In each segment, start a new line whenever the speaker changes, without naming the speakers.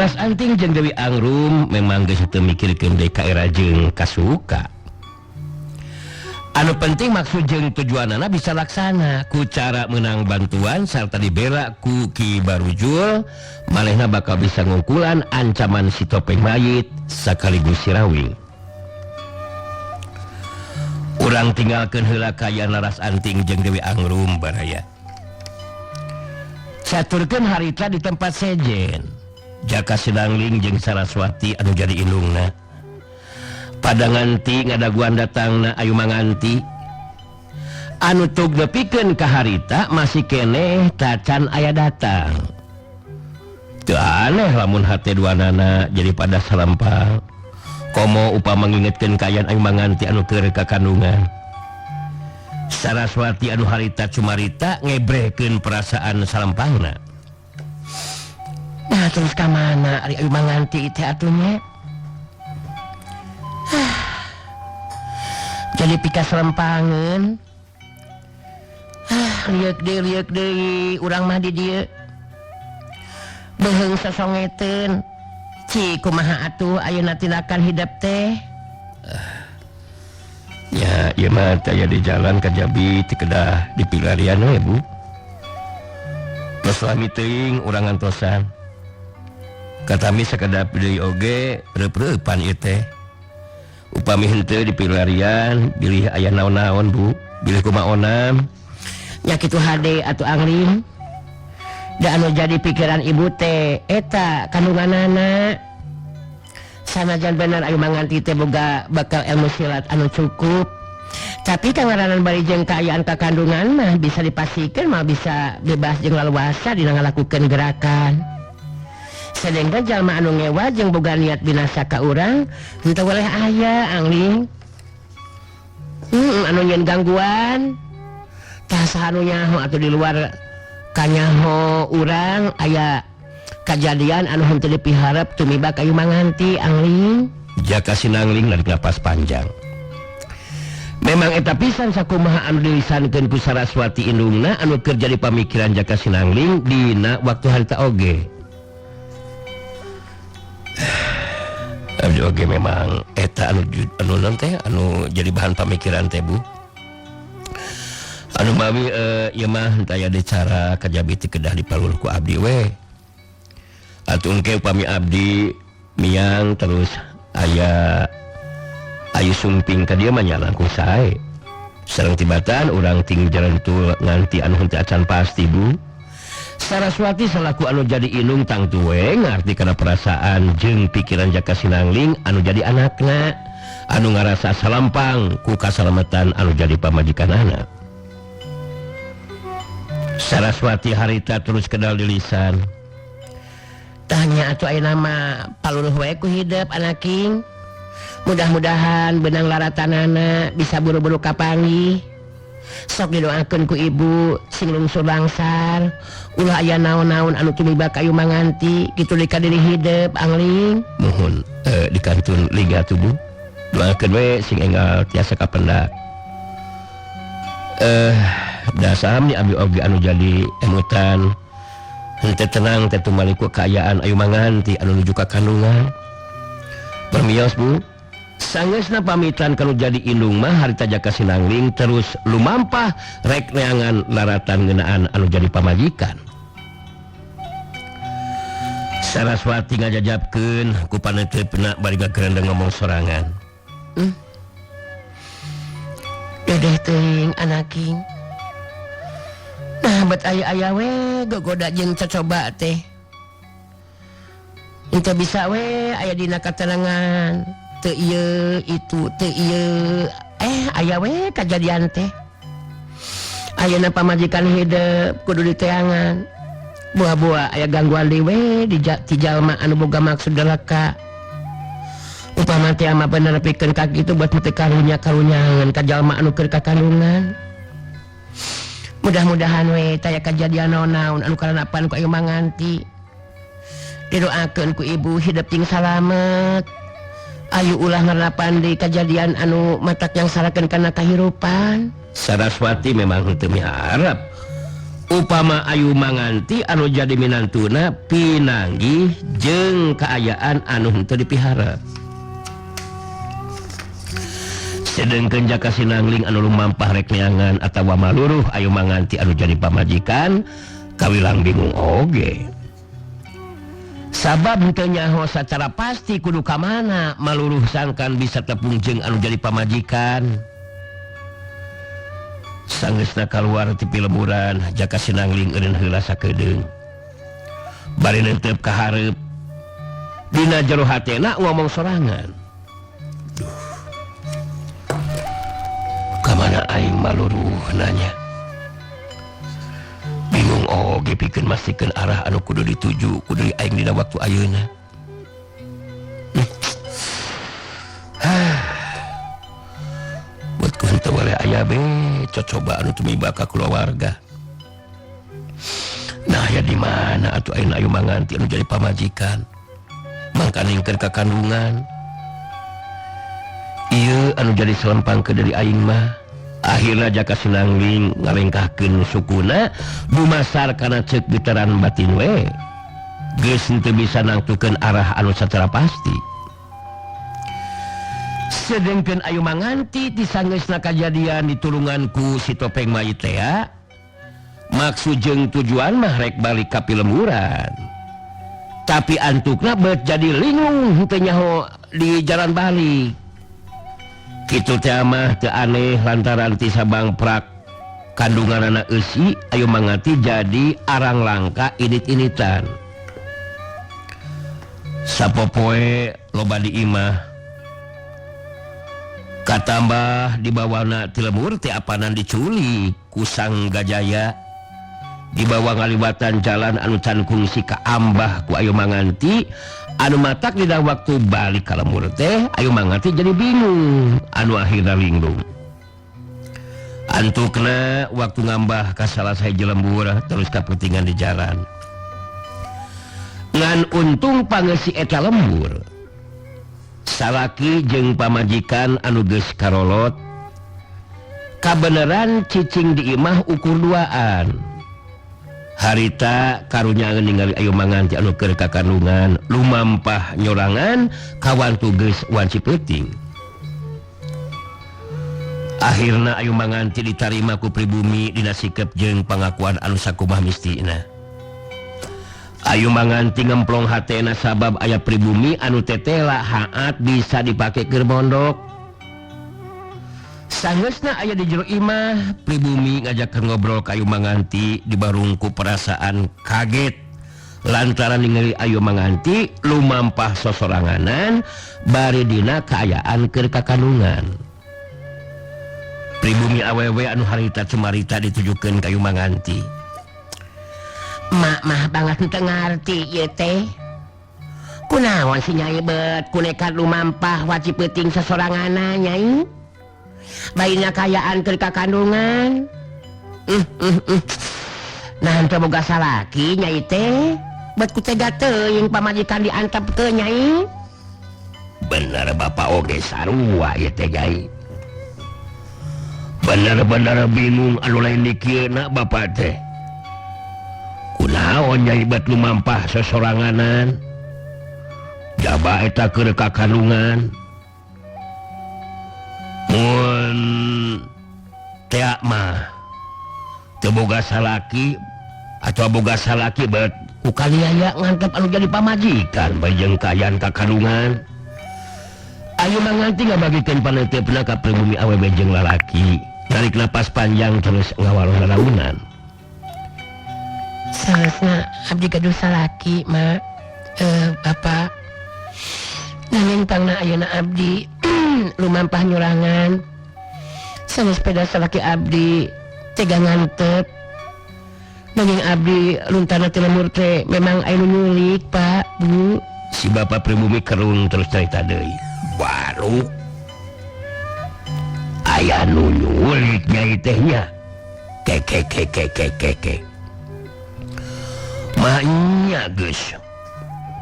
Laras Anting jeung Dewi Angrum memang geus teu mikirkeun deui ka era jeung kasuka. Anu penting maksud jeung tujuanana bisa laksana ku cara menang bantuan sarta dibela ku Ki Barujul, manehna bakal bisa ngungkulan ancaman si topeng mayit sekaligus Sirawing. Urang tinggalkeun heula kaayaan Laras Anting jeung Dewi Angrum, baraya. Caturkeun harita di tempat sejen. Jaka Sinangling jeung Saraswati anu jadi indungna. Pada nganti ngadaguan datangna Ayu Manganti. Anu tug nepikeun ka harita masih keneh tacan aya datang. Teu aneh lamun hate duanana jadi pada salampang. Komo upama ngingetkeun kaayaan Ayu Manganti anu keur ka kandungan. Saraswati anu harita cumarita ngebrehkeun perasaan salampangna. Nah, terus ka mana ari Ayu Manganti teh atuh nya? Ah, jadi pika selempangan. Ah, lieuk deui, lieuk deui urang mah di dieu. Beuheung sosongeteun. Ci, kumaha atuh ayeuna tindakan hidep teh? Ya, ieu mah teh aya di jalan kajabi ti kedah di pilarian we, Bu. Tos lami teuing urang ngantosan. Katami sakedap deui oge reup-reupan ieu teh. Upami henteu di pilarian bilih aya naon-naon, Bu. Bilih kumaha onam. Nya kitu hade atuh, Angling. Da anu jadi pikiran ibu teh eta kandunganana. Sanajan bener Ayu Manganti teh boga bakal ilmu silat anu cukup. Tapi kangaranan bari jeung kaayaan ka kandungan mah bisa dipastikan mah bisa bebas jeung laluasa dina ngalakukeun gerakan. Sedengkeun jalma anu ngewa jeung boga niat binasa ka urang henteu weleh aya, Angling. Anu nyieun gangguan. Tah, saha anu nyaho atuh di luar kanyaho urang aya kejadian anu henteu dipiharep tumiba ka Ayu Manganti, Angling. Jaka Sinangling narik napas panjang. Memang eta pisan sakumaha anu dilisankeun ku Saraswati indungna anu keur jadi pamikiran Jaka Sinangling dina waktu harita oge. Abdi oge memang eta anu anu naon teh anu jadi bahan pamikiran teh, Bu. Anu mawi ieu mah henteu aya deui cara kajabi ti kedah dipalur ku abdi we. Atuh engke upami abdi miang terus aya ayu sumping ka dieu mah nya langkung sae. Sareng tibatan urang ting jalan nganti anu henteu acan pasti, Bu. Saraswati selaku anu jadi indung tangtu we ngarti kana perasaan jeung pikiran Jaka Sinangling anu jadi anakna anu ngarasa salampang ku kasalamatan anu jadi pamajikanana. Saraswati harita terus kedal di lisan. Tanya atuh ayeuna mah paluruh we ku hidep, anaking. Mudah-mudahan benang laratanana bisa buru-buru kapanggih. Sok didoakeun ku ibu sing lungsur langsar. Ulah aya naon-naon anu tumiba ka Ayu Manganti kitu di ka diri hidep, Angling. Muhun dikantun liga tubuh. Doakeun we sing enggal tiasa kapendak. Dasam ni abdi oge anu jadi emutan. Henteu tenang teh tumali ku kaayaan Ayu Manganti anu nuju ka kandungan. Permios, Bu. Sangeusna pamitan kalau jadi indung mah harita Jaka Sinangling terus lumampah rek neangan laratan ngeunaan anu jadi pamajikan. Saraswati ngajajabkeun ku paneuteupeuna bari gagerendeng ngomong sorangan. Dedeh teuing, anaking. Nah, bet aya-aya we gogoda jeung cocoba teh. Henteu bisa we aya dina katenangan. Teu ieu itu teu ieu aya we kajadian teh. Ayeuna pamajikan hidep kudu diteangan. Buah-buah aya gangguan deui we di ti jalma anu boga maksud delaka. Upama teh mah bener pikeun ka kitu buat teu karunya karunyangan ka jalma anu keur kakandungan. Mudah-mudahan we taya kajadian naon-naon anu karanapan ku Ayu Manganti. Didoakeun ku ibu hidep ting salamet. Ayu ulah ngaranapan deui kajadian anu matak nyangsarakeun kana kahirupan. Saraswati memang henteu miharep. Upama Ayu Manganti anu jadi minantuna pinanggih jeung kaayaan anu henteu dipiharep. Sedengkeun Jaka Sinangling anu lumampah rek neangan atawa maluruh Ayu Manganti anu jadi pamajikan kawilang bingung oge. Sabab henteu nyaho sacara pasti kudu ka mana maluruh sangkan bisa tepung jeung anu jadi pamajikan. Sanggeusna kaluar ti pilemburan Jaka Sinangling eureun heula sakedeung. Bari neuteup ka hareup. Dina jero hatena ngomong sorangan. Duh. Ka mana aing maluruh nanya. Bingung oge pikeun mastikeun arah anu kudu dituju kudu aing dina waktu ayeuna. Buat ku henteu waleh aya be cocoba anu tumiba ka kulawarga. Nah ya di mana atuh ayeuna Ayu Manganti anu jadi pamajikan. Mangkaning keur ka kandungan. Ieu anu jadi selempang ke dari aing mah. Akhirna Jaka Sinangling ngalengkahkeun sukuna dumasar kana ceuk getaran batin we. Geus henteu bisa nangtukeun arah anu sacara pasti. Sedengkeun Ayu Manganti ti sanggeusna kajadian ditulungan ku si topeng mayit tea. Maksud jeung tujuan mah rek balik ka pilemburan. Tapi antukna bet jadi linglung henteu nyaho di jalan balik. Kitu teh mah teu aneh lantaran ti Sabang prak kandunganana eusi Ayu Manganti jadi arang langka init-initan. Sapopoe loba di imah. Katambah dibawana ti lembur teh apanan diculik ku Sang Gajaya. Dibawa ngaliwatan jalan anu can kungsi ka ambah ku Ayu Manganti anu matak dina waktu balik ka lembur teh Ayu Manganti jadi bingung anu akhirna linglung. Antukna waktu ngambah ka salah sahiji lembur terus kaputingan di jalan. Ngan untung pangeusi eta lembur. Salaki jeung pamajikan anu geus karolot kabeneran cicing di imah ukur duaan. Harita karunya ningali Ayu Manganti anu keur kakandungan lumampah nyorangan kawantu geus wanci peuting. Akhirna Ayu Manganti ditarima ku pribumi dina sikep jeung pangakuan anu sakumaha mistina. Ayu Manganti ngemplong hatena sabab aya pribumi anu tetela haat bisa dipake keur mondok. Sanggeusna aya di jero imah, pribumi ngajakeun ngobrol ka Ayu Manganti dibarungku perasaan kaget lantaran ningali Ayu Manganti lumampah sosoranganan bari dina kaayaan keur kakandungan. Pribumi awewe anu harita cumarita ditujukeun ka Ayu Manganti. Mak mah banget teu ngarti ieu teh. Kunaon si Nyai bet ku nekat lumampah wajib peuting sasoranganna Nyai? Baina kayaan keur kakandungan. Nah henteu boga salaki Nyai teh. Bet ku tega teuing pamajikan diantep teu Nyai. Bener bapak oge sarua ieu teh Nyai. Bener-bener bingung anu lain dikieuna bapak teh. Kunaon Nyai bet lumampah sesoranganan. Jaba eta keur kakandungan. Mun tea mah teu boga salaki atau boga salaki bet ku kaniaya ngantep anu jadi pamajikan bae jeung kaayaan kakandungan. Ayu Manganti ngabagikeun paneuteupeuna ka pribumi awewe jeung lalaki. Tarik napas panjang terus ngawal raraunan.
Salesna abdi gaduh salaki mak, bapak. Nanging pangna ayeuna abdi lumampah nyurangan. Sanes peda salaki abdi tega ngantep. Nanging abdi luntana ti lembur teh memang aya nu nyulik pak bu.
Si bapak pribumi kerung terus carita deui. Baru aya nu nyulik nyai teh nya. Kekekekekekeke. Maknya geus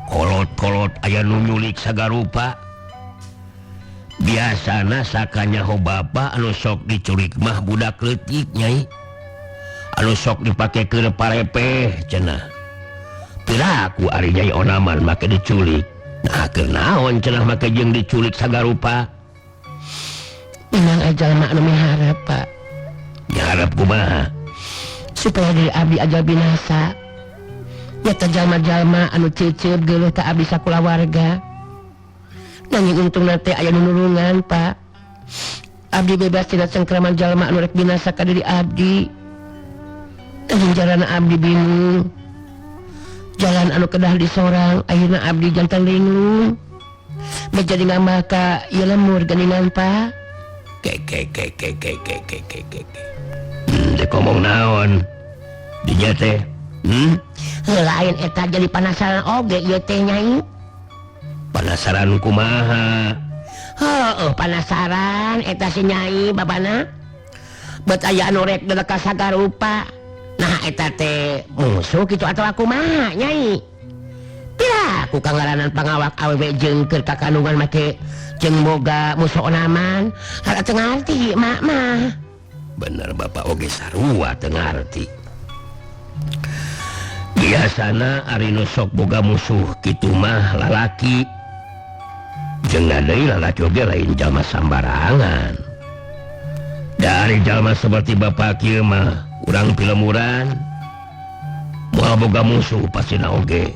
kolot-kolot aya nu nyulik sagarupa. Biasana sakanyaho bapa anu sok diculik mah budak leutik nyai. Anu sok dipake keur parepe cenah. Piraku ari Nyai Onaman make diculik. Nah keur naon cenah make jeung diculik sagarupa.
Memang jalma anu miharep, Pak.
Miharep kumaha?
Supaya diri abdi aja binasa. Nyata jalma-jalma anu cecep geuleuh ka abdi sakulawarga. Nanging untungna teh aya nu nulungan, Pak. Abdi bebas tina cengkraman jalma anu rek binasa ka diri abdi. Nanging jalana abdi bingung. Jalan anu kedah disorang ayeuna abdi jantan linglung. Bek jadi ngambah ka ieu lemur geuningan, Pak.
Ke ke ke ke ke ke ke ke ke. Dek ngomong naon? Dinya teh.
Lain eta jadi penasaran oge ieu teh Nyai.
Penasaran kumaha?
Heuh, penasaran eta si Nyai babana. Bet aya anu rek ka sagarupa. Nah eta teh musuh kitu atawa kumaha Nyai? Piraku kangaranan pangawak awewe jeung keur kakandungan make jeung boga musuh onaman. Hal teu ngarti mak mah.
Bener bapak oge sarua teu ngarti. Biasana ari nu sok boga musuh kitu mah lalaki. Jeung deui lalaki oge lain jalma sambarangan. Dari jalma seperti bapak kieu mah urang pilemuran moal boga musuh pastina oge.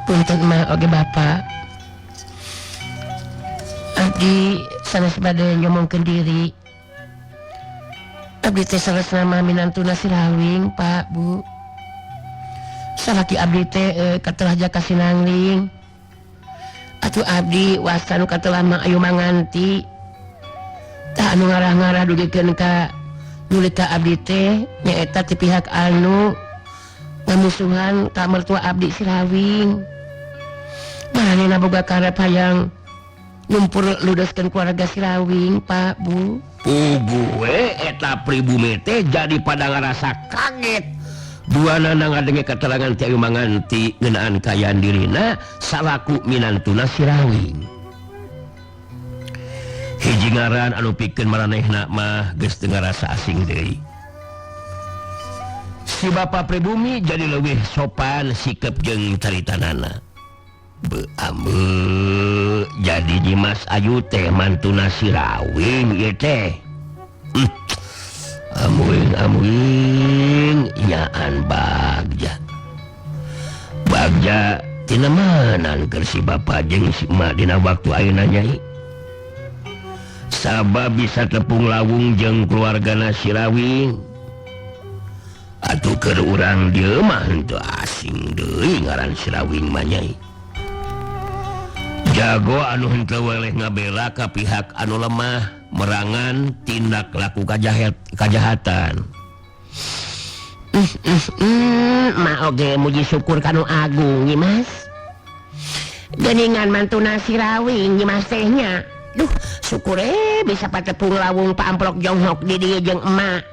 Punten mah oge bapak. Abdi sanes bade nyomongkeun diri. Abdi teh sanes nama minantuna Sirawing, Pak, Bu. Salaki abdi teh katelah jaka sinangling. Atuh abdi wasta nu katelah mah ayu manganti. Tah anu ngarah-ngarah dugikeun ka nyulik ka abdi teh nyaeta ti pihak anu ngamusuhan ka mertua abdi Sirawing. Maranehna boga karep hayang ngumpul ludeskeun keluarga Sirawing, Pak, Bu.
Puguh we eta pribumi teh jadi pada ngarasa kaget. Duanana ngadenge keterangan ti Ayu Manganti ngeunaan kaayaan dirina salaku minantuna Sirawing. Hiji ngaran anu pikeun maranehna mah geus teu ngarasa asing deui. Si bapa pribumi jadi leuwih sopan sikep jeung caritanana. Beambe jadi Nyimas Ayu teh mantuna Sirawing ieu teh. Amuing amuing nyaan bagja. Bagja tina manan keur si bapa jeung si emak dina waktu ayeuna Nyai. Sabab bisa tepung lawung jeung keluargana Sirawing. Atuh keur urang dieu mah henteu asing deui ngaran Sirawing mah Nyai. Jago anu henteu weleh ngabela ka pihak anu lemah merangan tindak laku kajahatan.
Ma oge muji syukur kanu agung Nyi Mas. Geuningan mantuna Sirawing Nyi Mas teh nya. Duh, syukur bisa patepung lawung paamplok jonghok di dieu jeung emak.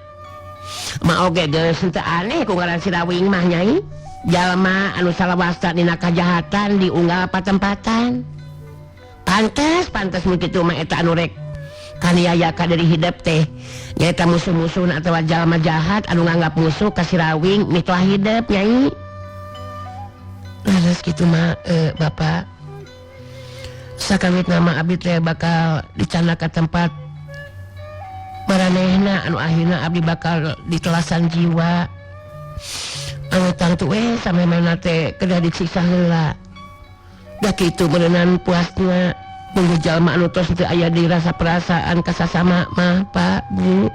Emak oge geus henteu aneh ku ngaran Sirawing mah Nyai. Jalma anu salawasta dina kajahatan diunggal patempatan. Pantes, pantes mun kitu mah eta anu rek kaniaya ka diri hidep teh. Nyaeta musuh-musuhna atawa jalma jahat anu nganggap musuh ka Sirawing mitoha hidep Nyai. Leres kitu mah Bapak. Sakawit nama abdi teh bakal dicanda ka tempat maranehna anu akhirna abdi bakal ditelasan jiwa. Anu tangtu we samemehna teh kedah disiksa heula. Da kitu meureunan puasna nunggu jalma anu tos teu aya di rasa perasaan ka sasama mah, Pak, Bu.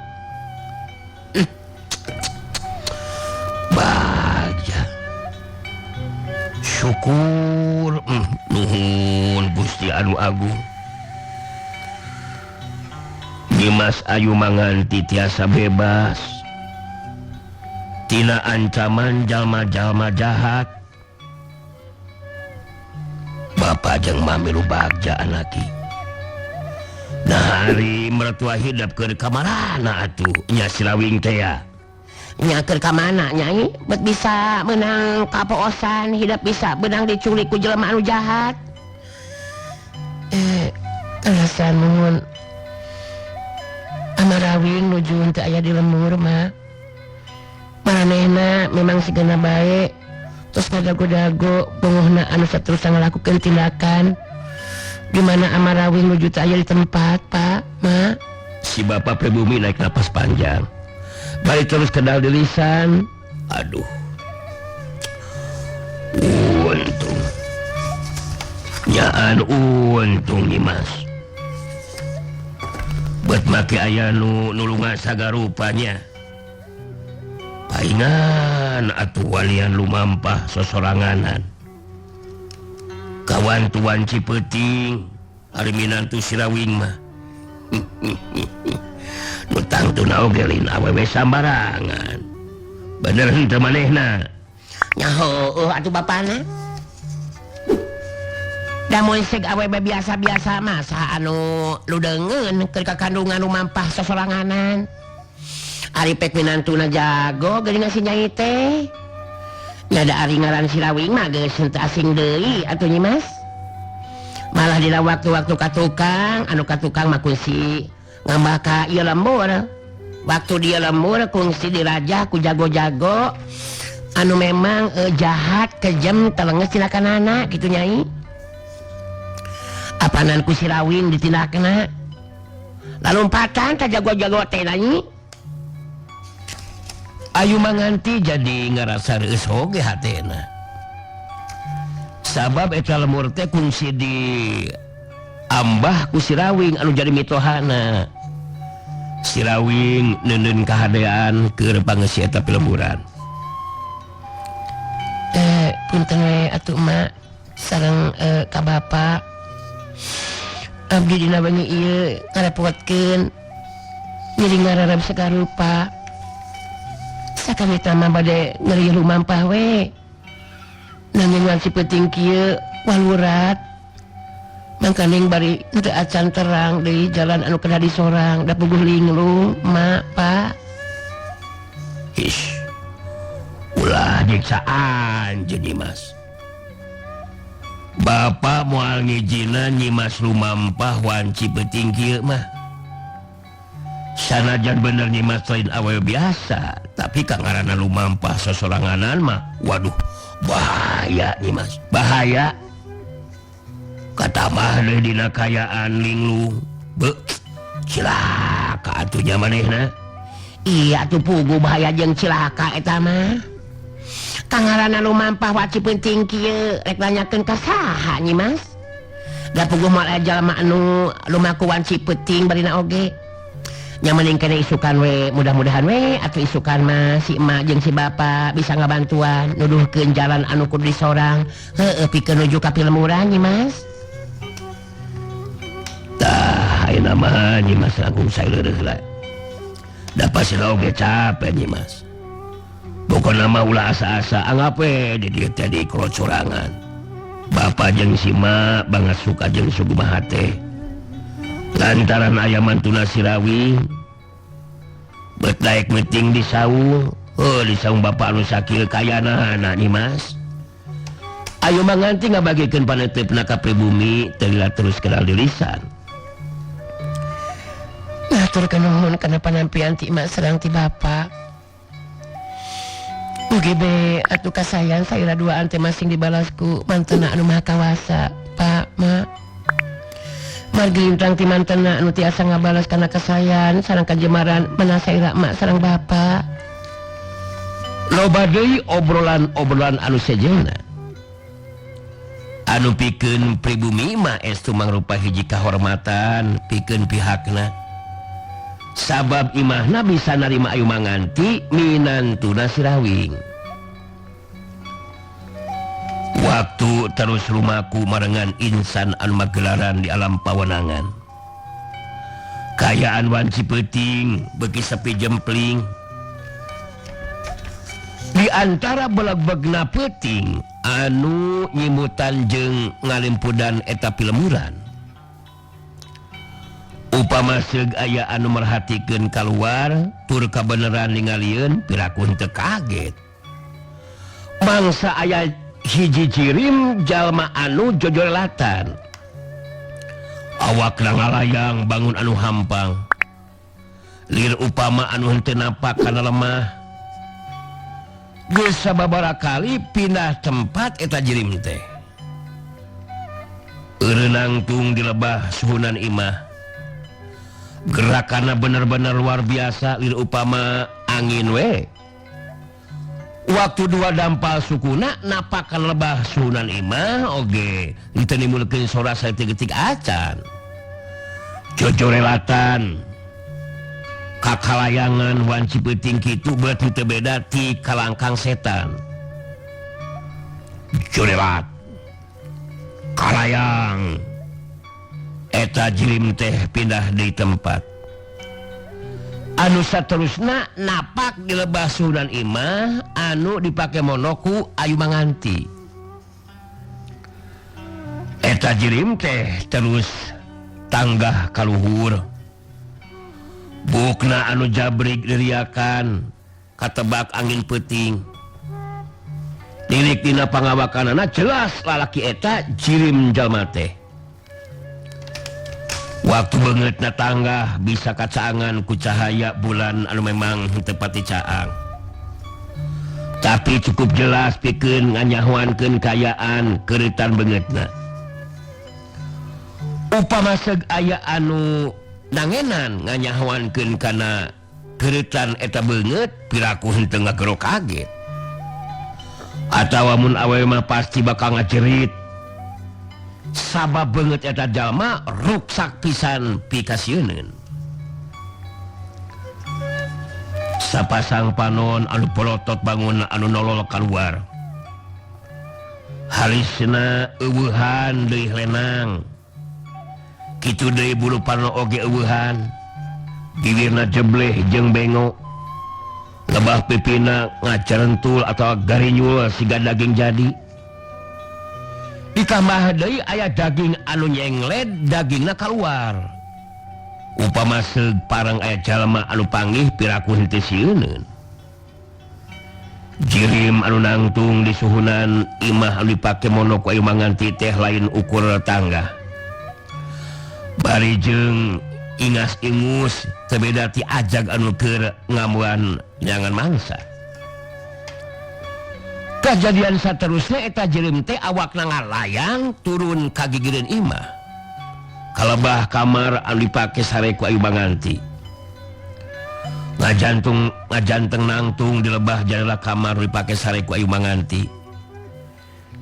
Bagja. Syukur nuhun Gusti anu agung. Nyimas Ayu Manganti tiasa bebas tina ancaman jalma-jalma jahat. Bapak jeung mami nu bagja anaki. Nah hari mertua hidup keur kamarana atuh nya Sirawing teh ya.
Nya keur ka mana Nyai? Bet bisa menang kapoosan, hidup bisa benang diculik ku jelema anu jahat. Alasan nuhun Amarawing nuju teu aya di lemur mah. Maranehna memang sigana bae terus ngadago-dago bongohna anu saterusna ngalakukeun tindakan di mana Amarawing nuju teu aya di tempat, Pak, Ma.
Si bapak pribumi naik napas panjang. Bari terus kedal di lisan. Aduh. Untung. Nyaan untung Nyimas. Bet make aya nu nulungan sagarupanya. Paingan atuh walian lumampah sosoranganan. Kawan tuan Cipeting ari minantu Sirawing mah. Nu tangtuna oge lain awewe sambarangan. Bener henteu manehna?
Nya heueuh atuh bapana. Da mun seg awewe biasa-biasa mah saha anu ludeungeun keur kakandungan lumampah sosoranganan. Ari pek minantuna jago geuning si Nyai teh. Nya da ari ngaran Sirawing mah geus henteu asing deui atuh Nyi Mas. Malah dina waktu-waktu ka tukang, anu ka tukang mah kungsi ngambah ka ieu lembur. Waktu dia lembur kungsi dirajah ku jago-jago anu memang jahat, kejam, telenges tindakanana kitu Nyai. Apanan ku Sirawing ditindakna. Lalumpatan ka jago-jago teh Nyai.
Ayu manganti jadi ngarasa reueus oge hatena. Sabab eta lemur teh kungsi di ambah ku Sirawing anu jadi mitohana. Sirawing neuneun kahadean keur pangeusi eta pilemburan.
Punten we atuh Mak sareng ka bapa. Abdi dina wengi ieu ngarepotkeun ngiring ngararab sagarupa. Sakamita mah bade ngeri lumampah we. Nanging wanci peuting kieu walurat. Mangkaning bari teu acan terang deui jalan anu kedah disorang da puguh linglung, Mak, Pak.
Ish. Ulah nyiksaan jeung Nyimas. Bapak moal ngijinan Nyimas lumampah wanci peuting kieu mah. Sanajan bener Nyimas lain awewe biasa, tapi kangaranna lumampah sosoranganan mah, waduh, bahaya Nyimas, bahaya. Katamah deui dina kayaan linglung. Beuh, cilaka atuh nya manehna.
Iya atuh puguh bahaya jeung cilaka eta mah. Kangaranna lumampah waci penting kieu rek nanyakeun ka saha Nyimas? Da puguh moal aya jalma anu lumaku wanci penting barina oge. Nya mending kene isukan we, mudah-mudahan we atuh isukan mah si emak jeung si bapa bisa ngabantuan nuduhkeun jalan anu kudu disorang. Heueuh pikeun nuju ka pilemburan Nyimas.
Tah ayeuna mah Nyimas langkung saeuleuh lah. Da pasina oge capek Nyimas. Pokona mah ulah asa-asa anggap we di dieu teh di kolocorangan. Bapa jeung si emak banget suka jeung suguh hate. Lantaran aya mantuna Sirawing bet naik meeting di saung. Oh, di saung bapak anu sakil kayana anak Nyimas. Ayo manganti ngabagikeun panetepna ka pribumi teu lila terus kenal di lisan.
Ngatur nuhun kana panampian ti emak sareng ti bapa. Mugi be atuh kasayang saira duaan teh masing dibalas ku mantena anu maha kawasa, Pak, Mak. Margi lintang ti mantena anu tiasa ngabalas kana kasayan sareng kajemaran mana saira emak sareng bapa.
Loba deui obrolan-obrolan anu sejenna. Anu pikeun pribumi mah estu mangrupa hiji kahormatan pikeun pihakna. Sabab imahna bisa narima ayu manganti minantuna Sirawing. Waktu terus lumaku marengan insan anu magelaran di alam pawenangan. Kayaan wanci peuting beuki sepi jempling. Di antara beleg-belegna peuting anu nyimutan jeung ngalimpudan eta pilemburan. Upama seug aya anu merhatikeun kaluar tur kabeneran ningalieun piraku henteu kaget. Mangsa aya hiji jirim jalma anu jojolatan. Awakna ngalayang bangun anu hampang. Lir upama anu henteu napak kana lemah. Geus sababaraha kali pindah tempat eta jirim teh. Eureunangtung di lebah suhunan imah. Gerakanna bener-bener luar biasa lir upama angin we. Waktu dua dampal sukuna napakan lebah suhunan imah oge henteu nimbulkeun sora saeutik-eutik acan. Jojorelatan kakalayangan wanci peuting kitu berarti teu beda ti kalangkang setan. Jorelat kalayang eta jirim teh pindah di tempat. Anu saterusna napak di lebah suhunan imah anu dipake monoku Ayu Manganti. Eta jirim teh terus tanggah kaluhur. Bukna anu jabrik diriakan katebak angin peuting. Tilik dina pangawakanana jelas lalaki eta jirim jalma teh. Waktu beungeutna tanggah bisa kacaangan ku cahaya bulan anu memang henteu pati caang. Tapi cukup jelas pikeun nganyahoankeun kaayaan keureutan beungeutna. Upama seug aya anu nangenan nganyahoankeun kana keureutan eta beungeut piraku henteu ngagero kaget. Atawa mun awewe mah pasti bakal ngajerit. Sabab beungeut eta jalma ruksak pisan pikasieuneun. Sapasang panon anu polotot bangun anu nolol kaluar. Halisna eueuhan deui lenang. Kitu deui bulu panon oge eueuhan. Bibirna jebleh jeung bengo. Lebah pipina ngacarentul atawa garinyul siga daging jadi. Ditambah deui aya daging anu nyengled dagingna kaluar. Upama seug pareng aya jalma anu panggih piraku henteu sieuneun. Jirim anu nangtung di suhunan imah anu dipake monok ku Ayu Manganti teh lain ukur tangga. Bari jeung ingas-ingus teu beda ti ajag anu keur ngamuan nyangan mangsa. Kajadian saterusna eta jirim teh awakna ngalayang turun ka gigireun imah. Kalebah kamar anu dipake sare ku Ayu Manganti. Ngajanteng nangtung di lebah jadela kamar nu dipake sare ku Ayu Manganti.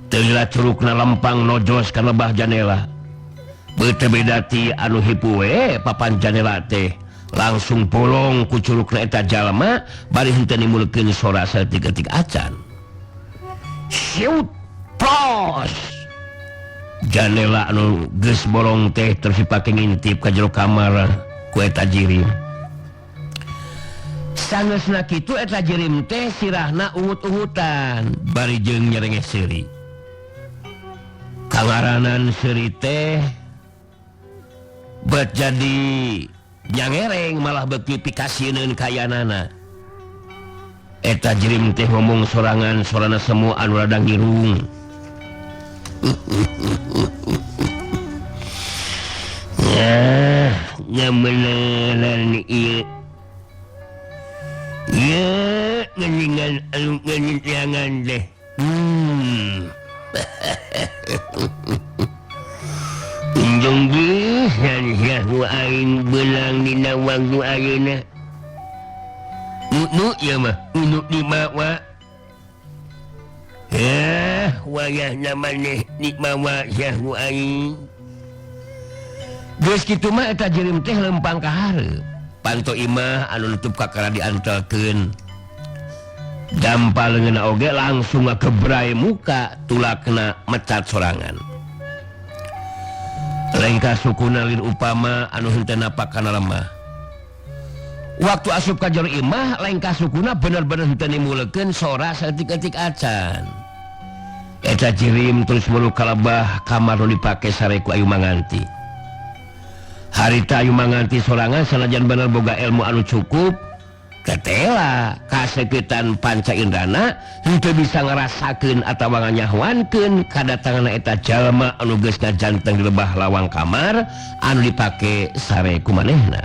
Teu lila curukna lempang nojos ka lebah janela. Beuteung beda ti anu hipu we papan janela teh langsung bolong ku curukna eta jalma bari henteu nimbulkeun sora saeutik-eutik acan. Siut plos. Janela anu geus bolong teh terus dipake ngintip ka jero kamar ku eta jirim. Sangeusna kitu eta jirim teh sirahna ungut-ungutan bari jeung nyerengeh seuri. Kangaranan seuri teh bet jadi nyangereng malah beuki pikasieun kayanana. Eta jirim teh ngomong sorangan sorana semu anu rada ngirung. Yah, nyameneran ieu. Ieu geuningan anu geuningan teh. Unjung pisan sia ku aing beunang dina waktu ayeuna. Nu ieu mah nu dimawa. Wayahna maneh dimawa sia ku aing. Geus kitu mah eta jirim teh lempang ka hareup. Panto imah anu nutup kakara diantelkeun. Dampa leungeunna oge langsung ngagebrai muka tulakna mecat sorangan. Lengkah sukuna lir upama anu henteu napak kana lemah. Waktu asup ka jero imah lengkah sukuna bener-bener henteu nimbulkeun sora saeutik-eutik acan. Eta jirim terus mulu kalebah kamar nu dipake sare ku Ayu Manganti. Harita Ayu Manganti sorangan sanajan bener boga ilmu anu cukup, tetela kasekitan panca indrana henteu bisa ngarasakeun atawa nganyahoankeun kadatanganna eta jalma anu geus ngajanteng di lebah lawang kamar anu dipake sare ku manehna.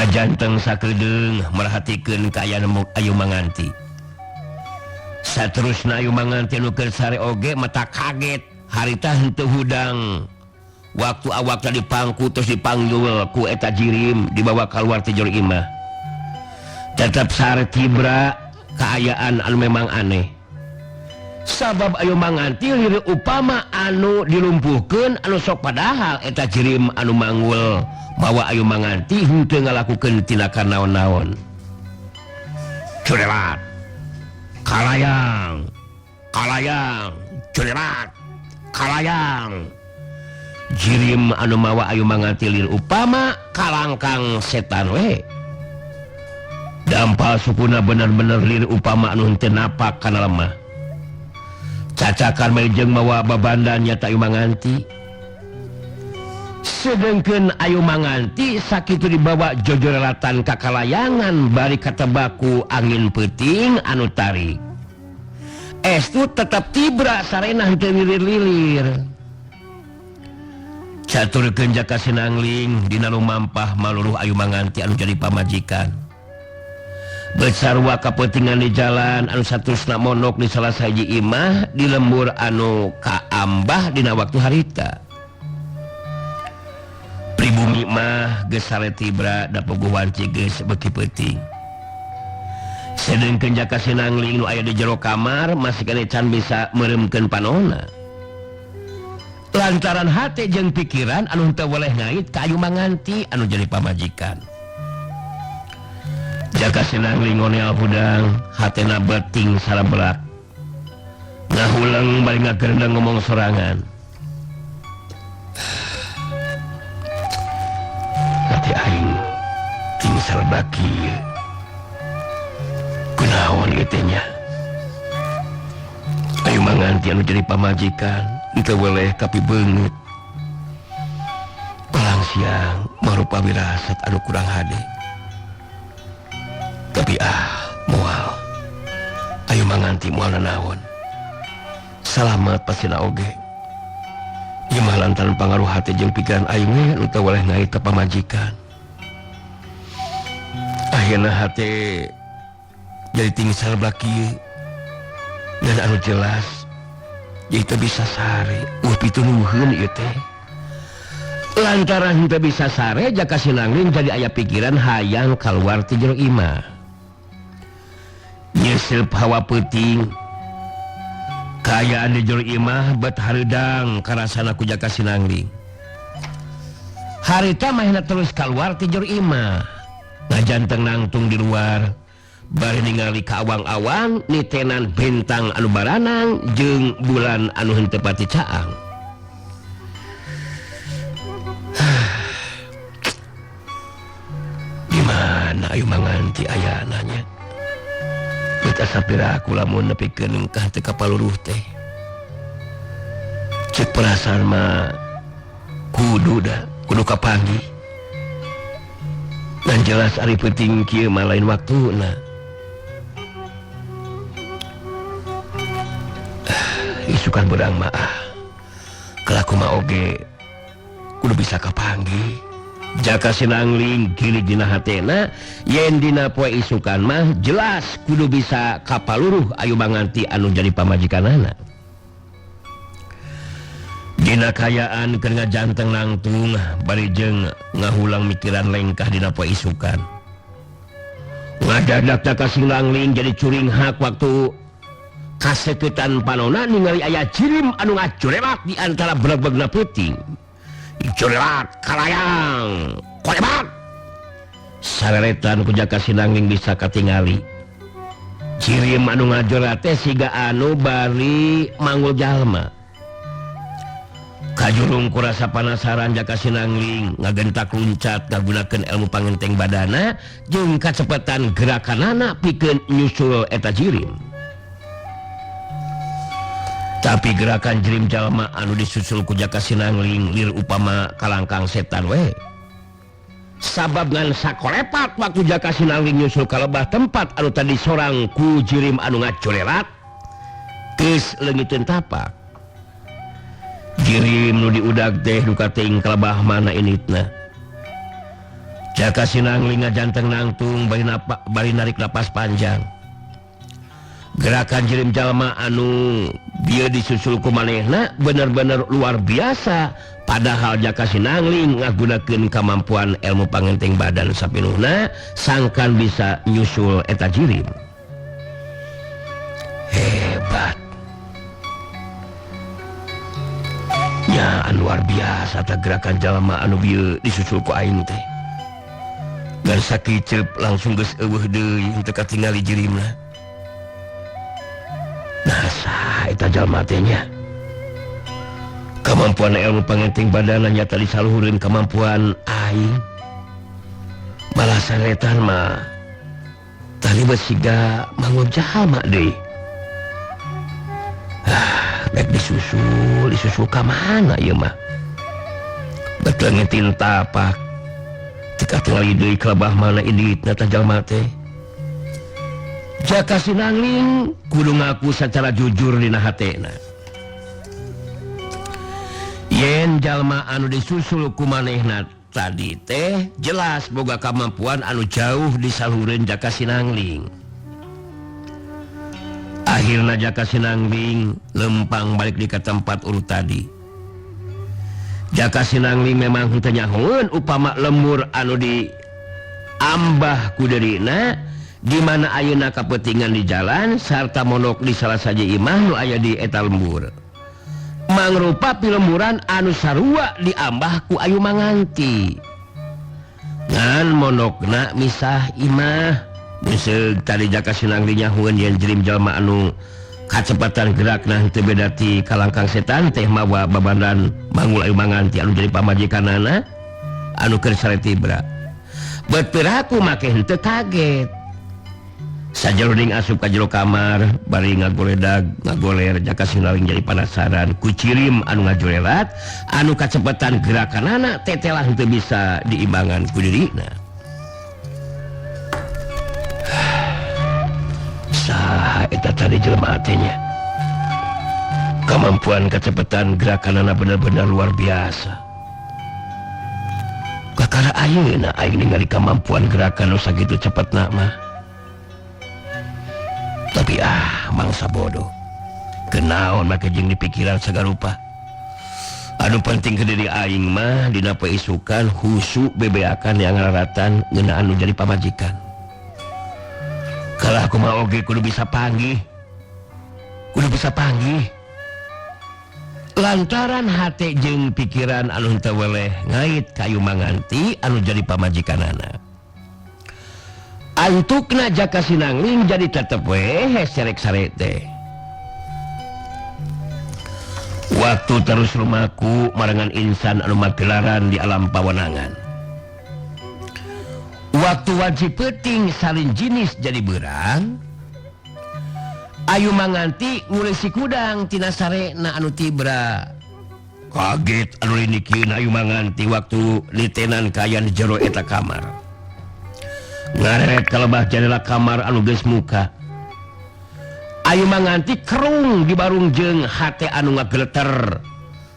Ngajanteng sakedeung merhatikeun kaayaan Ayu Manganti. Saterusna Ayu Manganti nu keur sare oge mata kaget harita henteu hudang. Waktu awakna dipangku terus dipanggul ku eta jirim dibawa keluar ti jero imah. Tetep sare tibra kaayaan anu memang aneh. Sabab Ayu Manganti lieur upama anu dilumpuhkeun anu sok padahal eta jirim anu manggul mawa Ayu Manganti henteu ngalakukeun tindakan naon-naon. Curelat kalayang kalayang curelat kalayang. Jirim anu mawa Ayu Manganti lieur upama kalangkang setan we. Dampal sukuna bener-bener lieur upama anu henteu napak kana lemah. Cacakan mah jeung mawa babandan nyata Ayu Manganti. Sedengkeun Ayu Manganti sakitu dibawa jojorelatan ka kalayangan bari katebaku angin peuting anu tarik. Estu tetep tibra sarena henteu lilir-lilir. Caturkeun Jaka Sinangling dina lumampah maluruh Ayu Manganti anu jadi pamajikan. Besarwa kapentingan di jalan anu saterusna monok di salah sahiji imah di lembur anu kaambah dina waktu harita. Pribumi mah geus sare tibra da puguh wanci geus beuki peuting. Sedengkeun Jaka Sinangling nu aya di jero kamar masih keneh can bisa meureumkeun panonna. Lantaran hate jeung pikiran anu henteu weleh ngait ka Ayu Manganti anu jadi pamajikan. Jaka Sinangling ngonel hudang hatena beting sarabelak. Ngahuleng bari ngagerendeng ngomong sorangan. Hati aing ting sarabelak kieu. Kunaon ieu teh nya? Ayu Manganti anu jadi pamajikan henteu weleh tapi beungeut. Palang siang marupa wirasat anu kurang hade. Tapi moal. Ayu Manganti moal nanaon. Salamat pasina oge. Ieu mah lantaran pangaruh hate jeung pikiran aing we nu teu weleh ngait ka pamajikan. Akhirna hate jadi tinggi sarblak kieu. Dan anu jelas jadi teu bisa sare. Pitunuhun ieu teh. Lantaran teu bisa sare Jaka Sinangling jadi aya pikiran hayang kaluar ti jero imah. Nyeseup hawa peuting. Kaayaan di jero imah bet hareudang karasana ku Jaka Sinangling. Harita mahna terus kaluar ti jero imah. Ngajanteng nangtung di luar. Bari ningali ka awang-awang nitenan bintang anu baranang jeung bulan anu henteu pati caang. Di mana Ayu Manganti ayana nya? Beut asa piraku lamun nepikeun engkah teu kapaluruh teh. Cek perasaan mah kudu da, kudu kapanggih. Dan jelas ari peuting kieu mah lain waktuna. Isukan beurang mah kelaku mah oge kudu bisa kapanggih. Jaka Sinangling gilig dina hatena yen dina poe isukan mah jelas kudu bisa kapaluruh Ayu Manganti anu jadi pamajikanana. Dina kayaan keur ngajanteng nangtung bari jeung ngahulang mikiran lengkah dina poe isukan. Ngadadak Jaka Sinangling jadi curing hak waktu kaseketan panona ningali aya jirim anu ngacurelat di antara brebegna peuting. Curelat kalayang kolebat. Sareretan ku Jaka Sinangling bisa katingali. Jirim anu ngajorat teh siga anu bari manggul jalma. Kajurung kurasa panasaran Jaka Sinangling ngagentak luncat ngagunakeun ilmu pangenteng badana jeung kacepetan gerakanana pikeun nyusul eta jirim. Tapi gerakan jirim jalma anu disusul ku Jaka Sinangling lir upama kalangkang setan we. Sabab ngan sakolepat waktu Jaka Sinangling nyusul ka lebah tempat anu tadi sorang ku jirim anu ngacurelat geus leungiteun tapak. Jirim nu diudag teh duka teuing ka lebah mana initna. Jaka Sinangling ngajanteng nangtung bari napa bari narik napas panjang. Gerakan jirim jalma anu dia disusul ku manehna bener-bener luar biasa. Padahal Jaka Sinangling ngagunakeun kemampuan ilmu pangenteng badan sapinuhna sangkan bisa nyusul eta jirim. Hebat. Ya, luar biasa tak gerakan jalma anu bieu disusul ku aing teh. Ngan sakiceup langsung geus eueuh deui henteu katingali jirimna. Nah, saha eta jalma teh nya? Kemampuan ilmu pangenteng badan nyata disaluhureun kemampuan aing. Malah saretan mah tali besiga mangun jalma deui. Ah, rek disusul, disusul ka mana ieu mah? Betul ngetin tapak. Teu katingali deui kelebah mana inditna tah jalma teh. Jaka Sinangling kudu ngaku secara jujur dina hatena. Yen jalma anu disusul ku manehna tadi teh jelas boga kemampuan anu jauh disaluhureun Jaka Sinangling. Akhirna Jaka Sinangling lempang balik di ke tempat urut tadi. Jaka Sinangling memang henteu nyahoeun upama lembur anu di ambah ku dirina di mana ayeuna kapentingan di jalan sarta monok di salah saja imah nu aya di eta lembur. Mangrupa pilemburan anu sarua diambah ku Ayu Manganti. Ngan monokna misah imah. Geuseuh tadi Jaka Sinangling nyahoeun yen jirim jalma anu kacepatan gerakna henteu beda ti kalangkang setan teh mawa babandan Mangul Ayu Manganti anu jadi pamajikanana anu keur sare tibra. Bet piraku make henteu kaget. Sajeroning asup ka jero kamar bari ngagoledag ngagoler Jaka Sinangling jadi penasaran ku cirim anu ngajorelat anu kacepetan gerakanana tetelah henteu bisa diimbangan ku dirina. Saha eta tadi jelema teh nya? Kemampuan kecepatan gerakanana bener-bener luar biasa. Kakara ayeuna aing ningali kemampuan gerakan nu sakitu cepetna mah. Tapi ah, mangsa bodoh. Kenaon make jeung dipikiran sagarupa. Anu penting ke diri aing mah dina paisukan husu bebeakan yang ngararatan ngeunaan nu jadi pamajikan. Kalah kumaha oge kudu bisa panggih. Kudu bisa panggih. Lantaran hate jeung pikiran anu henteu weleh ngait ka Ayu Manganti anu jadi pamajikanana. Antukna Jaka Sinangling jadi tetep we heserek sare teh. Waktu terus lumaku marengan insan anu magelaran di alam pawenangan. Waktu wajib peuting salin jinis jadi beurang, Ayu Manganti ngulesi kudang tina sarena anu tibra. Kaget anu linikieun Ayu Manganti waktu litenan kaayaan di jero eta kamar. Ngareret kalebah jendela kamar anu geus muka. Ayu Manganti kerung di barung jeung hate anu ngageleter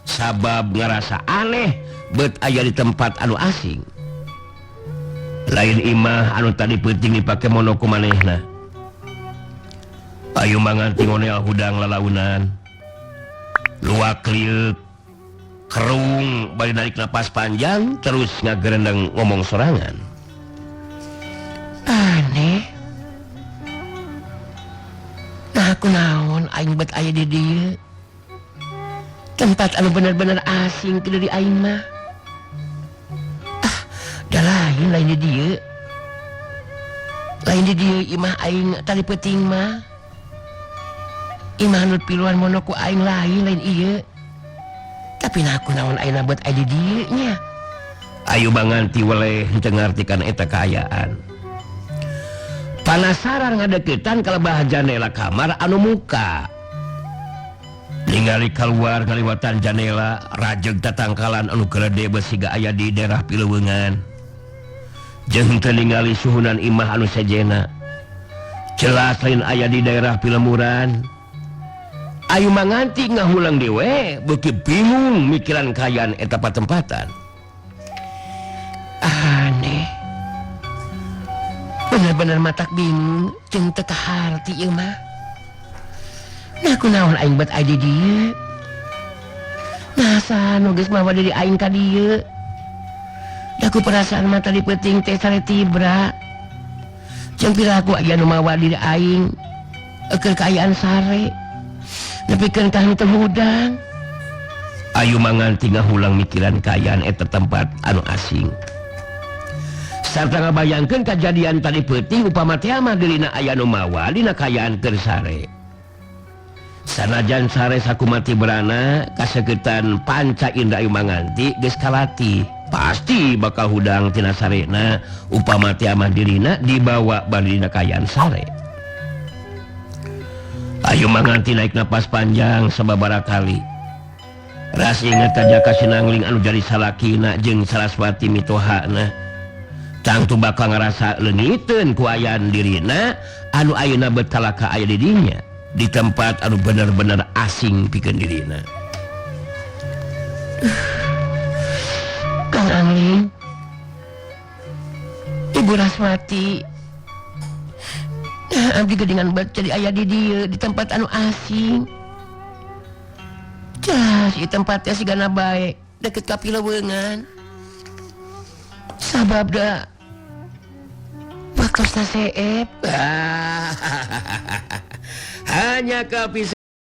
sabab ngarasa aneh bet aya di tempat anu asing. Lain imah anu tadi peuting dipake monok ku manehna. Ayu Manganti ngonel hudang lalaunan. Luak lieuk kerung bari narik napas panjang terus ngagerendeng ngomong sorangan. Aneh. Nah aku naon aing bet aya di dieu. Tempat anu bener-bener asing ke diri aing mah. Ah, da lain lain di dieu. Lain di dieu imah aing tadi peuting mah. Imah anu piluan monok ku aing lain lain ieu. Tapi nah aku naon aing bet aya di dieu nya. Ayu Manganti weleh henteu ngartikan eta kaayaan. Panasaran ngadeukeutan kalebah jandela kamar anu muka. Ningali keluar ngaliwatan jandela rajeg tatangkalan anu gede besiga aya di daerah Pilewengan. Jeung teu ningali suhunan imah anu sejena. Jelas lain aya di daerah Pilemuran. Ayu Manganti ngahulang dewe beuki bingung mikiran kaayaan eta patempatan. Aneh.
Bener-bener matak bingung jeung teu kaharti ieu mah. Nah, kunaon aing bet aya di dieu? Nah, saha nu geus mawa diri aing ka dieu? Da ku perasaan mah tadi peuting teh sare tibra. Jeung piraku aya nu mawa diri aing keur kaayaan sare. Nepikeun ka henteu hudang.
Ayu Manganti ngahulang mikiran kaayaan eta tempat anu asing. Sarta ngabayangkeun kajadian tadi peuting upama teh mah dirina aya nu mawa dina kaayaan keur sare. Sanajan sare sakumaha tibrana kaseketan panca indra Ayu Manganti geus kalatih. Pasti bakal hudang tina sarena upama teh mah dirina dibawa bari dina kaayaan sare. Ayu Manganti naik napas panjang sababaraha kali. Ras inget ka Jaka Sinangling anu jadi salakina jeung Saraswati mitohana. Tangtu bakal ngarasa leungiteun ku ayaan dirina anu ayeuna bet kalaka aya di dinya di tempat anu bener-bener asing pikeun dirina.
Kang Angling, Ibu Raswati, nah, abdi geuningan bet jadi aya di dieu di tempat anu asing. Jelas di tempatnya sigana bae deket ka pileweungan. Sabab da waktosna seep.
Hanya kapi